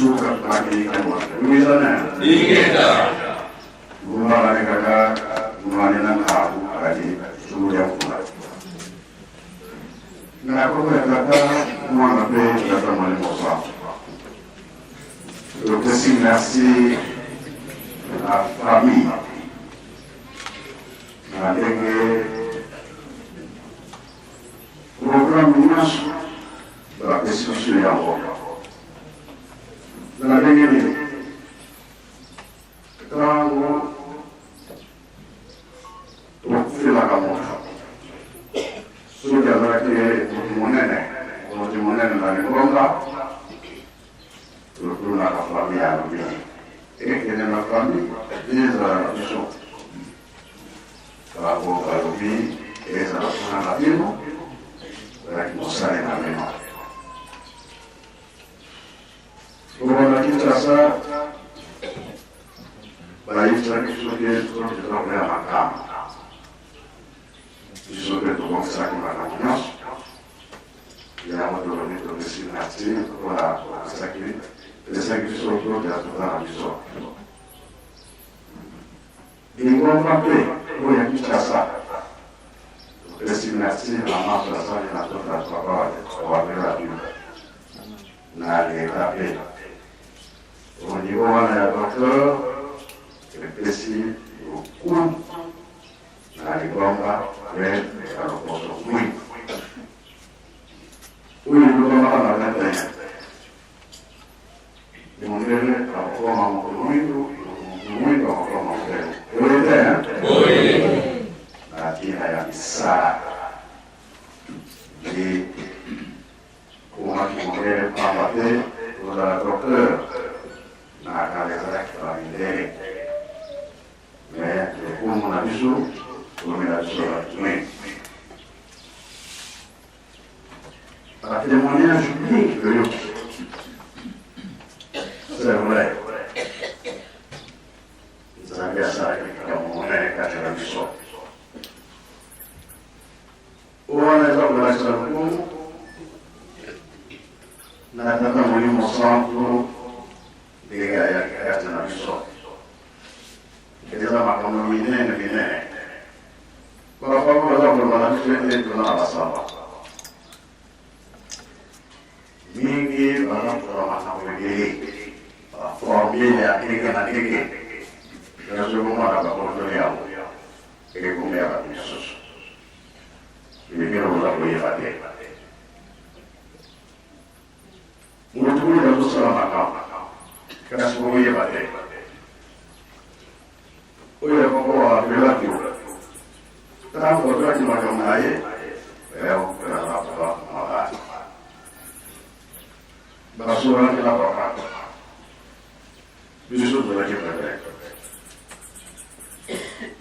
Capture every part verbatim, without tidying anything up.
Suka kwa kili kama. Wizana. Ingeta. Ngumba kale kaka, ngumba nena kabu, kati, sumu ya kula. Na koko ya tata, mwana pe, tata mwalimu wa. Donc, c'est merci la famille. Na ndenge programme nyonso, ba institution ya mboka. Na ndenge nini? Ntango tokufelaka moto, soki azalaki moto monene, moto monene na lingomba, totunaka famille ya lobi. Ekende na famille, ezala na biso. Bango balobi, ezala kuna na bino, ezalaki mosali na bino. Tokobanda Kinshasa, bayebisaki biso te, biso te tokoya makama. Biso mpe tobongisaki makambo nyonso. Yango tolobi topesi merci, lokola bapesaki, pesaki biso to ya totala biso. Lingomba mpe oyo ya Kinshasa, topesi merci na maso asali na tota papa wa, wa Bela Bimba. Na leta mpe. Au niveau wana ya docteur, epesi lokumu na lingomba mpe ya lokoso mwingi. Oyo lingomba wana vingt et un. Mundele akokoma moto mwindu, moto mwindu akokoma mundele. Oyo te, hein? Na ntina ya misala. Nde komaki mundele mpamba te, kozala docteur, na kala ezalaki bamindele. Mais lokumu na biso, lokumu na biso ya kimwene. Ba témoignages mingi toyoki. C'est vrai. Nzambe asalaki likambo monene kati na biso. Wana eza kolakisa lokumu na Tata Molimo Santu, ndenge ayaki kati na biso. Eza makambo minene, minene. Bapapa baza koloba na biso ete toza na basamba. Mingi baza koloba makambo ebele. Baformule ya ndenge na ndenge. Kasi okomona bakoto yango. Ekomi ya bato mosusu. Bimikelo boza koyeba te. Moto oyo azosala makambo, kasi boyeba te. Oyo ya koko wa Pilato, ntango ozwaki makambo na ye, ya kokela na papa mawa. Basolaki na papa. Biso tozalaki bebe.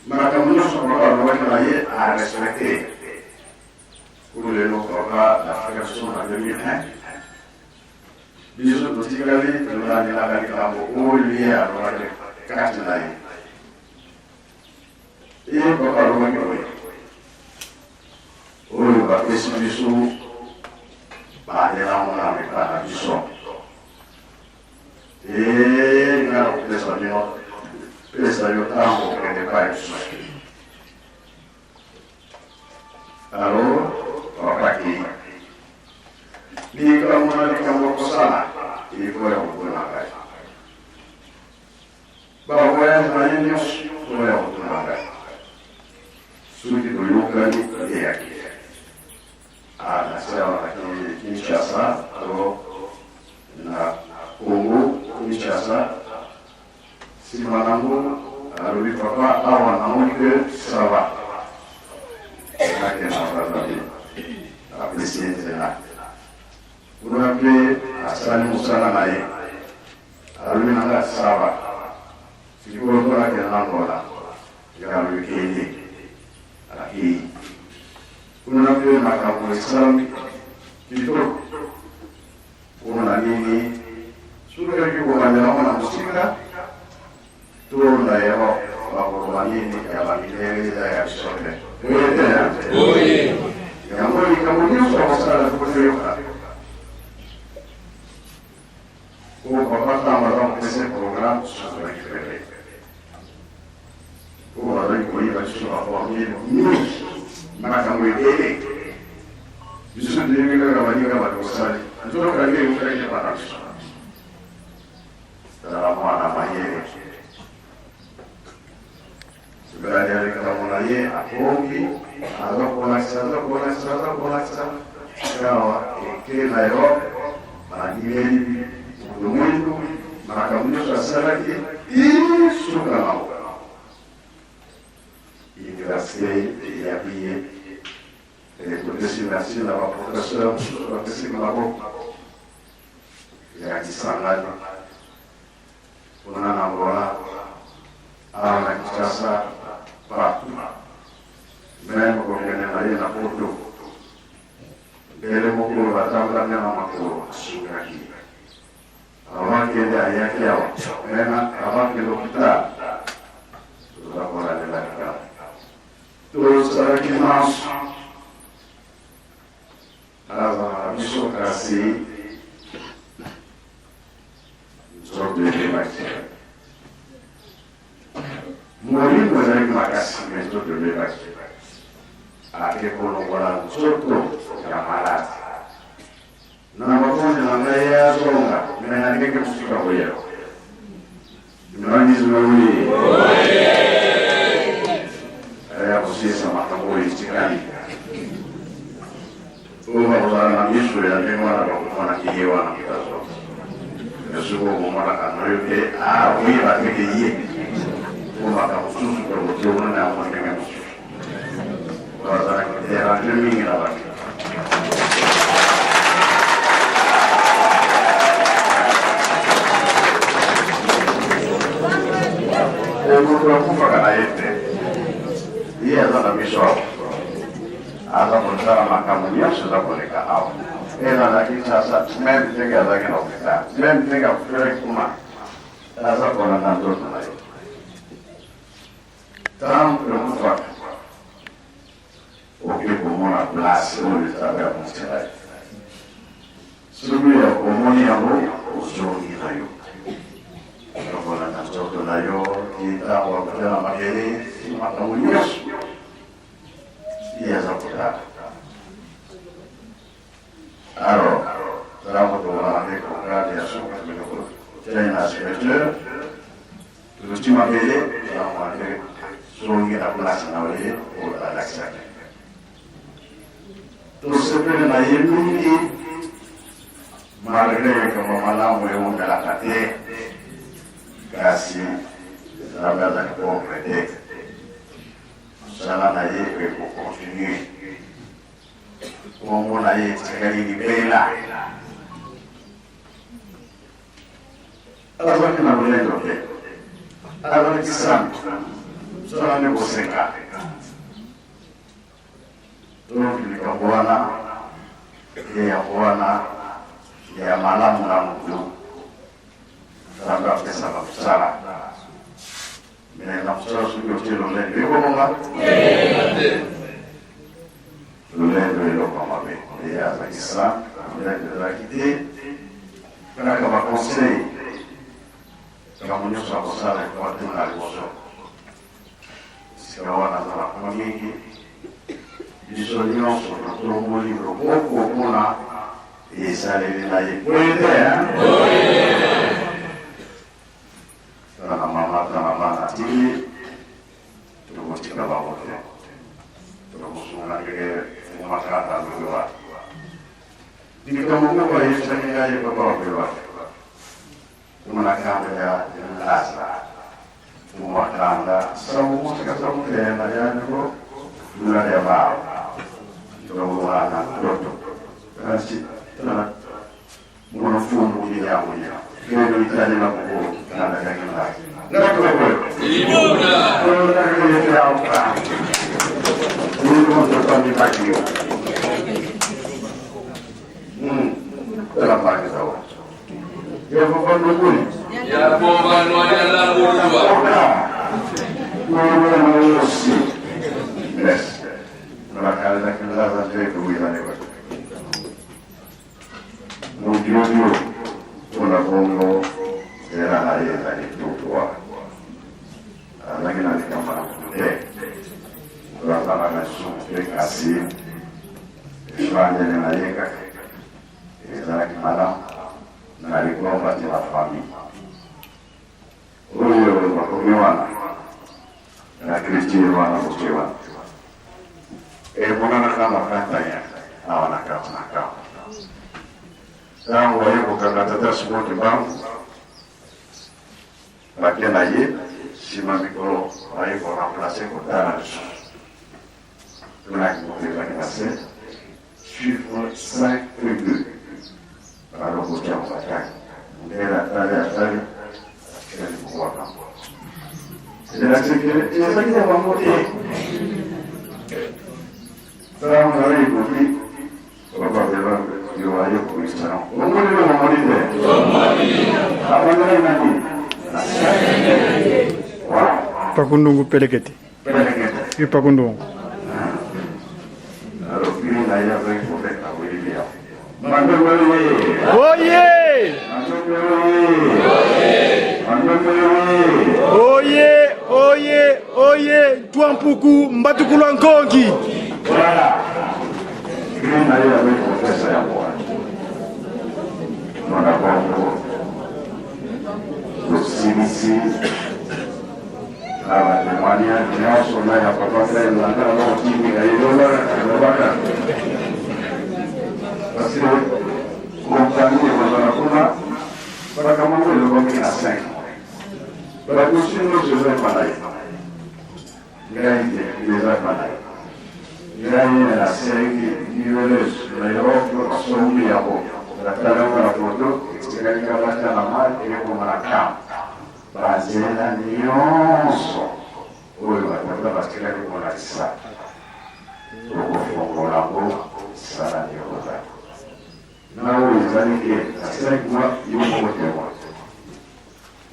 Makambo nyonso papa alobaki na ye, a respecté. Kuna lelo papa na fête son na deux mille un. Biso totikali tolandilaka likambo oyo ye alobaki kati na ye. Ye papa alobaki boye: oyo bapesi biso, bandela yango na epai na biso. Eh, nga nakopesa bino, pesa yo ntango okende epai mosusu. Alors, papa akei. Likambo na likambo okosala, il faut ya kotuna ngai. Ba voyage na ye nyonso, oyo ya kotuna ngai. Soki toyokani, ye yaki. Ah, nasi awa na Ki-, Kinshasa, to na Congo, Kinshasa. Nsima na yango, alobi: papa, awa namoni que ça va. Nakenda na Brazzaville. Apesi ye nzela. Kuna mpe asali mosala na ye. Alobi na ngai: ça va. Sikoyo mpo nakenda na Angola. Ngai alobi: kende. Akei. Kuna mpe makambo esalami kitoko. Mpo na nini? Soki oyoki kobandela yango na mosika, to na Europe, bakoloba nini? Ya bamindele, eza ya biso te. Oyo te, hein? Oyo. Yango likambo nyonso bakosala, tokoyoka. Ko papa tamba za mpese programme, susu na kipele. Ko bazali koyiba lisusu ba formule mingi, makambo ebele. Biso toyebi kaka baninga bato kosali. Nzoka nde eutaki epai na biso. Tala mwana mayele. Nzokande likambo na ye abongi, aza kolakisa, aza kolakisa, aza kolakisa. Awa eke na Europe, bandimeli moto mwindu, makambo nyonso asalaki, tii suka na yango. Université ya biye, e, topesi merci na ba professeur mosusu bapesaki maboko ya Kisangani. Kuna na Angola, awa na Kinshasa, partout. Même kokende na ye na Poto, mbele mokolo batambula na makolo, asukaki. Avant kende ayaki awa, maintenant avant ke l'hôpital, toza kolandela likambo. Tosalaki manso. Aza na biso kasi nzoto ebebaki. Molimo ezalaki makasi, mais nzoto ebebaki. Ake kolongola nzoto ya maladi. Na makonzi na ngai ya zonga, mais na ndenge mosusu ya koyeba. Mbangi zimawuli. Aya kusilisa makambo oyo etikali. Oyo bakozala na miso ya ndenge wana, bakomona ki ye wana moto azo. Kasi oyo komonaka na yo te, ah, oui, bateke ye. Oyo makambo mosusu, tokotomona yango ndenge mosusu. Bazalaki déranger mingi na bato. E, moto akufaka na ye te. Ye aza na miso awa. Aza kosala makambo nyonso eza koleka awa. Eza na Kinshasa, même ndenge azalaki na hôpital, même ndenge akufela kuma, aza kolanda nzoto na ye. Ntango ekufaka, oke komona place oyo Nzambe amonisa ye. Soki omoni yango, ozongi na yo. Lokola na nzoto na yo, ti ntango bakotela mabele, ti makambo nyonso. Ye aza kotala. Alors, ntango tokomona nde programme ya suka, tokoki kotia na aspirateur, toluti mabele, ntango nde zongi na place na yo oyo balakisaki. Tosepeli na ye mingi, malgré makambo malamu eumelaka te, kasi Nzambe azali pauvre te. Mosala na ye ekocontinuer. Kombo na ye etikali libela. Azalaki na lolendo te. Azalaki santu. Mosala nde koseka. Donc, likambo wana, ye yango wana, ya malamu na moto. Nzambe apesaka mosala. Mais na mosala soki otie lolendo, ekobonga? Lolendo eloko ya mabe. Ye azalaki santu, lolendo ezalaki te. Kaka ba conseil, makambo nyonso akosala, ekobanda na liboso. Sika wana aza na mwa mingi, biso nyonso totomboli loboko mpo na ezaleli na ye. Boye te, hein? Tala na mama, tala na bana, tili, tokotika bango te. Tokosunga ndenge mfumu Makanda alobi wana. Likambo moko eyebisaki ngai, papa alobi wana. Kuna kanda ya Laza. Kuma kanda, samu mosi ka samu tena ya niko, tuna ya bao. Tuna wana ntoto. Kasi, tuna, mwana mfumu ni ya mwenye. Kendo itani na kuko, kanda ya kanda. Na kuko. Ibuna. Kuna kanda ya uka. Ni mtoto ni bakio. Mm. Tala mbangi za watu. Ya vova nukuli. Ya vova nwa ya la bulwa. Oka. Nwa na wosi. Yes. Nwa kala za kila za nje kuwila ne watu. Mudiodio. Tuna Kongo, era na ye ezali tutu wa. Azalaki na likambo na moto te. Moto azalaka na lisumu te, kasi evandeli na ye kaka ezalaki malamu na likomba ti la famille. Oyo bakomi wana na culture wana, boke wana. Emonanaka na vingt et un awa na kati na kati. Ntango baye kokanga tata Simon Kimbangu, bake na ye, nsima mikolo baye ko remplacer, kotala lisusu. Tuna kimokilaki na se, chiffre cinq virgule deux. Baloko tia mbataki. Mundele atali, atali, atikali kuwaka. Ela sekele, ela sekele bango te. Ntango na yo ekoki, papa Bela, yo aye kuisa. Omoni na omoni te. Abandaki na nini? Wa. Pakundungu pelekete. Pelekete. Ipakundungu. Alopili na ya zai kobeta wili ya. Mandombe oye! Oye! Mandombe oye! Mandombe oye! Oye, oye, oye! Ntwa Mpuku, mbatukulu a nkongi! Voilà. Kili na ya zai kobeta ya kwa. Mwana Kongo. Lusimisi. Na ba témoignage nyonso na ya papa Nzambe, na kala na otimi na ye, loba, loba. Parce que compagnie kozala kuna, baka mama eloko na cinq. Ba dossier nyonso eza epai na ye. Ngai te, eza epai na ye. Ngai nasengi U L S na Europe, basombi yango. Natala yango na foto, etikali kaka batya na mai, ekoma na kama. Banzela nyonso oyo batata batikali kolakisa, tokofongola yango, sala nde okoka. Na oyo ezali te, na cinq mois, yo moko te wa.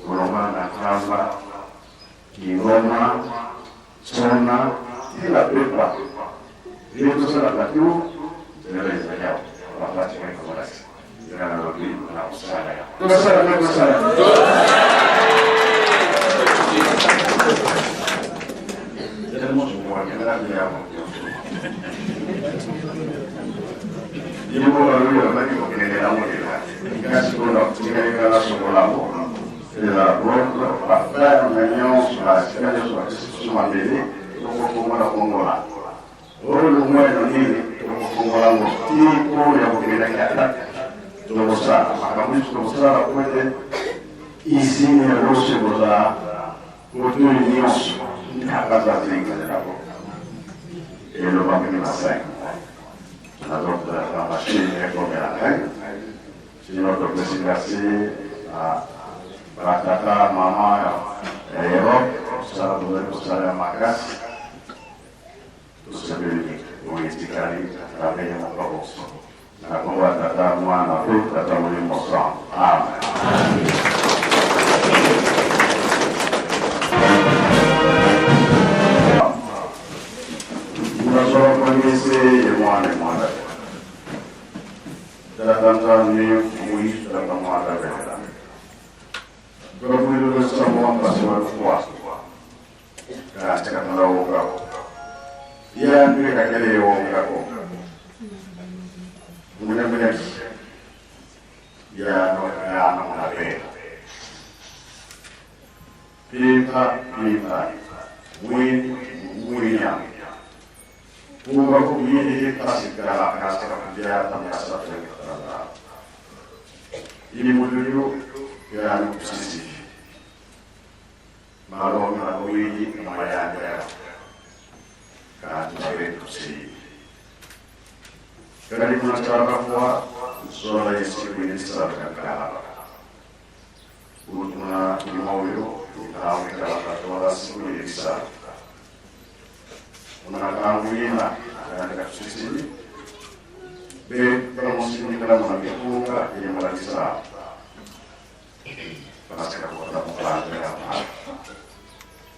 Koloba na Nkamba, Kingoma, Tsona, ti na Pemba. Ye tosalaka tu, nzela ezali awa. Bapati kwa ikolasi. Nzela na lobi na kusala ya. Kusala, kusala. Nzela mosi kwa, nzela ya. Ye moko na lobi na maki kokende na mokili. Kasi kuna, tika ikala sokola mo. Eza bongo, bafrère na nyonso, basika nyonso, bakisi biso mabele, tokofongola, fongola. Oyo longwa ya nini, tokofongola yango. Ti oyo ya kokende na kiata, tokosala. Makambo nyonso tokosala po ete usine ya Roche ekozala koto nyonso, ntaka za zinga za bo. Elobaki na cinq. Nazokutana na machine ya komela ngai. Sino topesi merci na batata, mama ya, ya Europe, sala tozali kosala ya makasi. Tosepeli mingi, oyo etikali, na bene moko bonso. Na kombo ya Tata, Mwana, mpe Tata Molimo Santu. Amen. Muna sola kwa ngese ye mwana mwana. Tata Nzambi, mwisu Tata Mwana Bela. Kwa mwilo na samu wa mpasi wa lukwa. Kansi ka tuna wonga ko. Ya mpe kakele wonga ko. Muna muna. Ya no, ya no, muna pe. Pimpa, pimpa. Mwini, mwinya. Kuba ku yidi kasi kala kasi ka kudia tamya sa tele kala. Ini mudulu ya no kusisi. Malongi ma kuwidi ma mayandi ya. Kansi mabeto si. Kadi muna tala kwa zola yesi kwini sa kakala. Utuna ima uyo, utawe kala katola siku yelisa. Una kangu yina, yani katusisili. Be, kala musini kala muna mikunga, ye muna kisa. Parce que kwa mukanda ya mwana.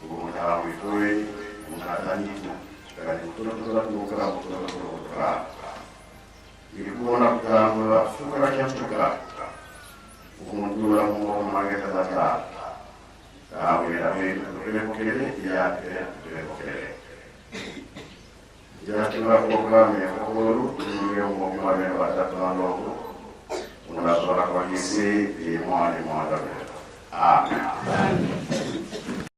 Ugo muna wikoi, muna taniku, kala ni kutola kutola kutola kutola kutola kutola. Ni kuona kutambula, fukara kia tuka. Ugo muna Muna moko mangeta tata. Awe, awe, tubele kokele, ya, tubele kokele. Ya kila program ya kokolo, tuyo moko mane batatu na longo. Una zola kwa kisi, ye mwana mwana. Amen.